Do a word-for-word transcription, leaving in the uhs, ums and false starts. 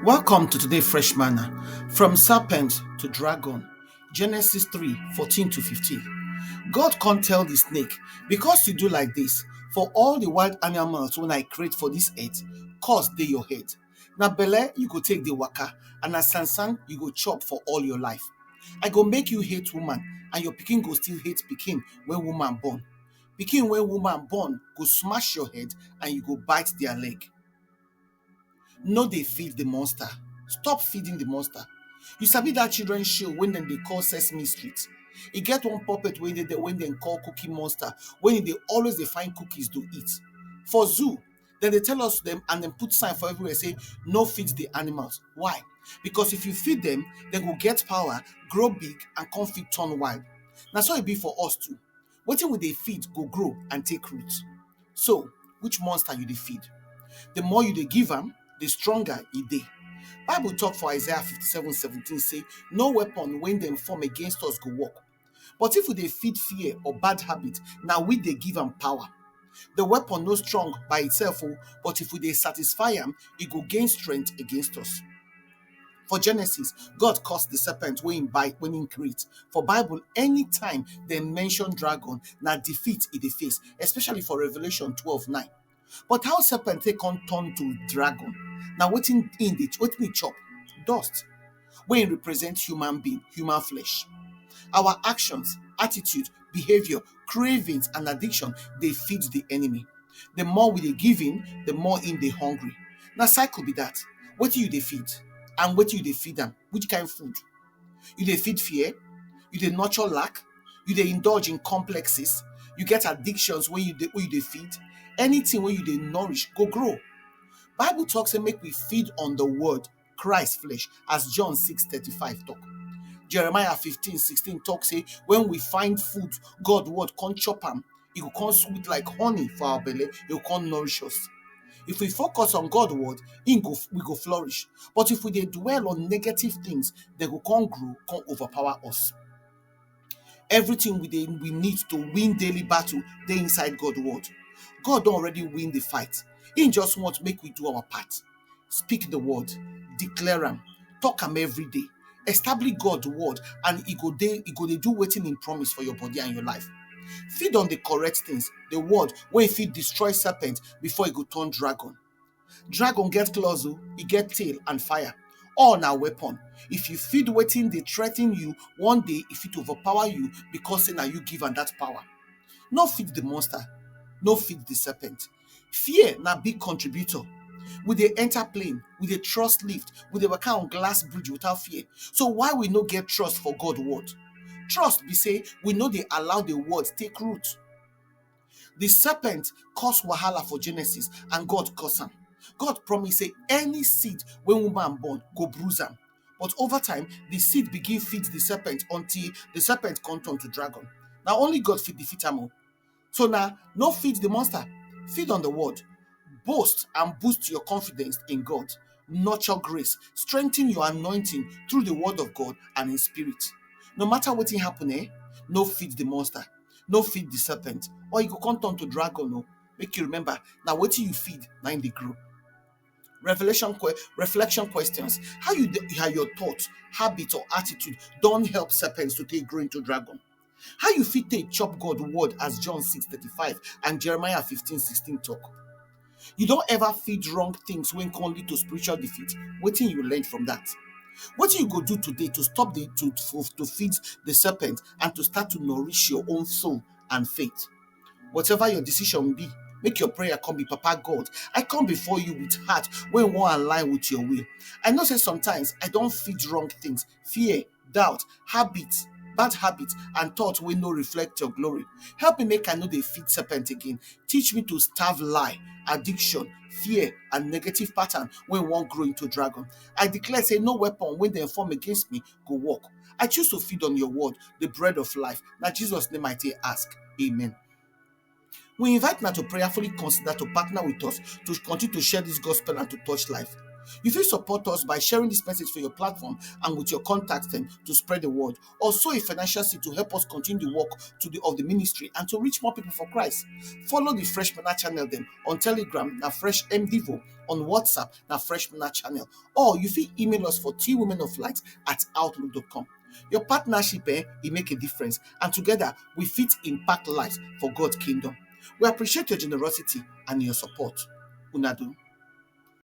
Welcome to today Fresh Manna. From serpent to dragon, Genesis three fourteen to fifteen. God come tell the snake, "Because you do like this, for all the wild animals wey I create for this earth, curse dey your head. Na belle you go take dey waka, and na sansan you go chop for all your life. I go make you hate woman, and your pikin go still hate pikin wey woman born. Pikin wey woman born go smash your head, and you go bite their leg." No dey feed the monster. Stop feeding the monster. You sabi that children show wey dem dey call Sesame Street? E get one puppet wey dey there wey dem call Cookie Monster, wey e dey always dey find cookies to eat. For zoo, dem dey tell us dem and dem put sign for everywhere say, "No feed the animals." Why? Because if you feed them, dem go get power, grow big, and come fit turn wild. Na so e be for us too. Wetin we dey feed go grow and take root. So, which monster you dey feed? The more you dey give am, the stronger e dey. Bible talk for Isaiah fifty-seven seventeen say, "No weapon wey dem form against us go work." But if we dey feed fear or bad habit, na we dey give am power. The weapon no strong by itself o, but if we dey satisfy am, e go gain strength against us. For Genesis, God curse the serpent wey im bite, wey im create. For Bible, anytime dem mention dragon, na defeat e dey face, especially for Revelation twelve nine. But how serpent take come turn to dragon? Na wetin im dey, wetin e chop? Dust, wey represent human being, human flesh. Our actions, attitude, behavior, cravings, and addiction dey feed the enemy. The more we dey give in, the more im dey hungry. Na cycle be that. Wetin you dey feed, and wetin you dey feed am? Which kind food? You dey feed fear? You dey nurture lack? You dey indulge in complexes? You get addictions wey you dey, wey you dey feed? Anything wey you dey nourish go grow. Bible talk say make we feed on the word, Christ flesh, as John six thirty-five talk. Jeremiah fifteen sixteen talk say when we find food, God word come chop am, e go come sweet like honey for our belle, e go come nourish us. If we focus on God word, im go, we go flourish. But if we dey dwell on negative things, dem go come grow, come overpower us. Everything we dey, we need to win daily battle dey inside God word. God don already win the fight. He just want make we do our part. Speak the word, declare am, talk am every day. Establish God word, and e go dey, e go dey do wetin im promise for your body and your life. Feed on the correct things, the word wey fit destroy serpent before e go turn dragon. Dragon get claws o, e get tail and fire. All na weapon. If you feed wetin dey threaten you, one day e fit overpower you because say na you give am that power. No feed the monster. No feed the serpent. Fear na big contributor. We dey enter plane, we dey trust lift, we dey waka on glass bridge without fear. So why we no get trust for God word? Trust be say we no dey allow the word take root. The serpent cause wahala for Genesis, and God curse am. God promise say any seed wey woman born go bruise am. But over time, the seed begin feed the serpent until the serpent come turn to dragon. Na only God fit defeat am o. So na no feed the monster, feed on the word. Boast and boost your confidence in God. Nurture grace, strengthen your anointing through the word of God and in spirit. No matter wetin happen, eh, no feed the monster, no feed the serpent, or e go come turn to dragon o. Make you remember, na wetin you feed, na im dey grow. Revelation que-, reflection questions. How you dey, how your thoughts, habits, or attitude don help serpents to take grow into dragon? How you fit take chop God word as John six thirty-five and Jeremiah fifteen sixteen talk? You don ever feed wrong things wey come lead to spiritual defeat? Wetin you learn from that? Wetin you go do today to stop the, to, to, to feed the serpent and to start to nourish your own soul and faith? Whatever your decision be, make your prayer come be, "Papa God, I come before you with heart wey wan align with your will. I know say sometimes I don feed wrong things, fear, doubt, habit, bad habit, and thought wey no reflect your glory. Help me make I no dey feed serpent again. Teach me to starve lie, addiction, fear, and negative pattern wey wan grow into dragon. I declare say no weapon wey dem form against me go work. I choose to feed on your word, the bread of life. Na Jesus name I take ask. Amen." We invite una to prayerfully consider to partner with us to continue to share this gospel and to touch life. You fit support us by sharing this message for your platform and with your contacts dem to spread the word. Also, a financial seed to help us continue the work to the, of the ministry and to reach more people for Christ. Follow the Fresh Manna channel dem on Telegram, na Fresh M Devo, on WhatsApp, na Fresh Manna channel. Or you fit email us for T Women of Light at outlook dot com. Your partnership, eh, e make a difference, and together we fit impact lives for God kingdom. We appreciate your generosity and your support. Una do.